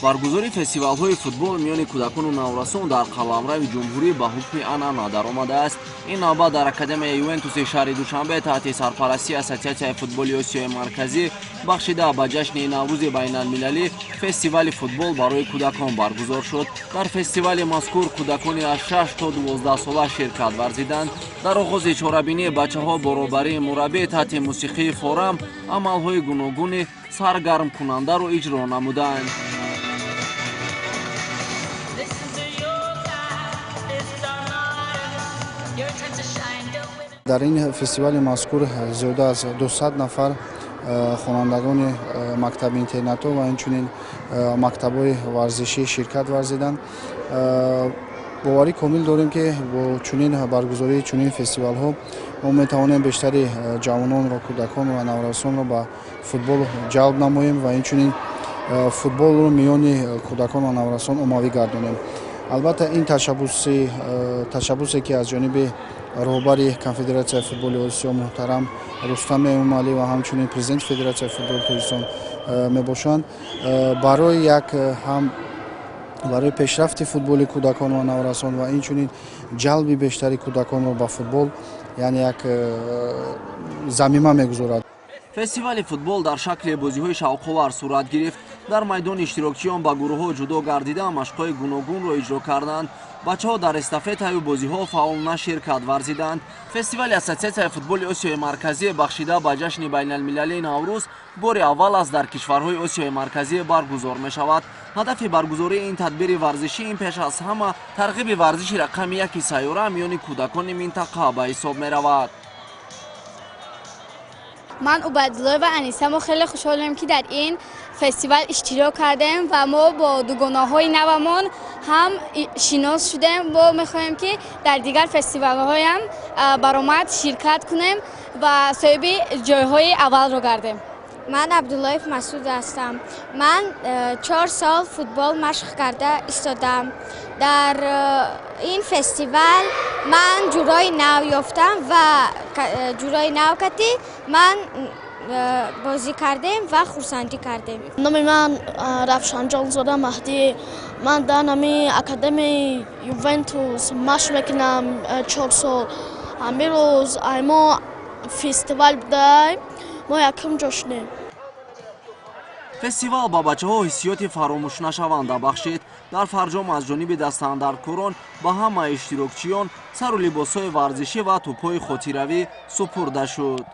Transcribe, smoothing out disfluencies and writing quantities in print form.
Баргузории фестивалҳои футбол миёни кӯдакону наврасон дар қаламрави ҷумҳурӣ ба ҳукми анъана даромадааст. Ин навбат дар Академияи Ювентуси шаҳри Душанбе таҳти сарпарастии Ассотсиатсияи футболи Осиёи Марказӣ, бахшида ба ҷашни Наврӯзи байналмилалӣ, фестивали футбол барои кӯдакон баргузор шуд. Дар фестивали мазкур кӯдакони аз 6 то 12 сола ширкат варзиданд. Дар оғози чорабинӣ бачаҳо бо роҳбарии мураббӣ таҳти мусиқии форам амалҳои гуногуни саргармкунандаро иҷро намуданд. This is your time, it's our moment. Your time to shine. Don't wait. Дар ин фестивали мазкур зиёда аз 200 нафар хонандагони мактаби интернатҳо ва инчунин мактабҳои варзишӣ ширкат варзиданд. Боварӣ комил дорем, ки бо чунин баргузории чунин фестивалҳо мо метавонем бештари ҷавононро, кӯдакон ва наврасонро ба футбол ҷалб намоем ва инчунин футболро миёни кӯдакон ва наврасон оммавӣ гардонем. Албатта, ин ташаббусе, ки аз ҷониби роҳбари Конфедератсияи футболи Осиё муҳтарам Рустам Эмомалӣ ва ҳамчунин президенти Федератсияи футболи Тоҷикистон мебошанд, барои як ҳам барои пешрафти футболи кӯдакон ва наврасон ва инчунин ҷалби бештари кӯдаконро ба футбол, яъне як замима мегузорад. Фестивали футбол дар шакли бозиҳои шавқовар сурат гирифт. Дар майдон иштирокчиён ба гурӯҳҳо ҷудо гардида, машқҳои гуногунро иҷро карданд. Бачаҳо дар эстафетаю бозиҳо фаъолона ширкат варзиданд. Фестивали Ассотсиатсияи футболи Осиёи Марказӣ, бахшида ба ҷашни байналмилалии Наврӯз, бори аввал аст дар кишварҳои Осиёи Марказӣ баргузор мешавад. Ҳадафи баргузории ин тадбири варзишӣ ин пеш аз ҳама тарғиби варзиши рақами яки сайёра миёни кӯдакони минтақа ба ҳисоб меравад. Ман Убайдуллоева Аниса. Мо хеле хушҳолем, ки дар ин фестивал иштирок кардем ва мо бо дугонаҳои навамон ҳам шинос шудем. Мо мехоҳем, ки дар дигар фестивалҳоям баромад ширкат кунем ва соҳиби ҷойҳои аввалро гардем. Ман Абдуллоев Масуд ҳастам. Ман 4 сол футбол машқ карда истодаам. Дар ин фестивал ман ҷӯрои нав ёфтам ва ҷӯрои нав кати ман бозӣ кардем ва хурсандӣ кардем. Номи ман Равшанҷонзода Маҳдӣ. Ман дар нами академияи Ювентус машқ мекунам 4 сол. Ҳамин рӯз мо фестивал будай, мо якум ҷо шудем. Фестивал ба бачаҳо ҳиссиёти фаромӯшнашаванда бахшид. Дар фарҷом аз ҷониби дастандаркорон ба ҳама иштирокчиён сару либосҳои варзишӣ ва тӯбҳои хотиравӣ супурда шуд.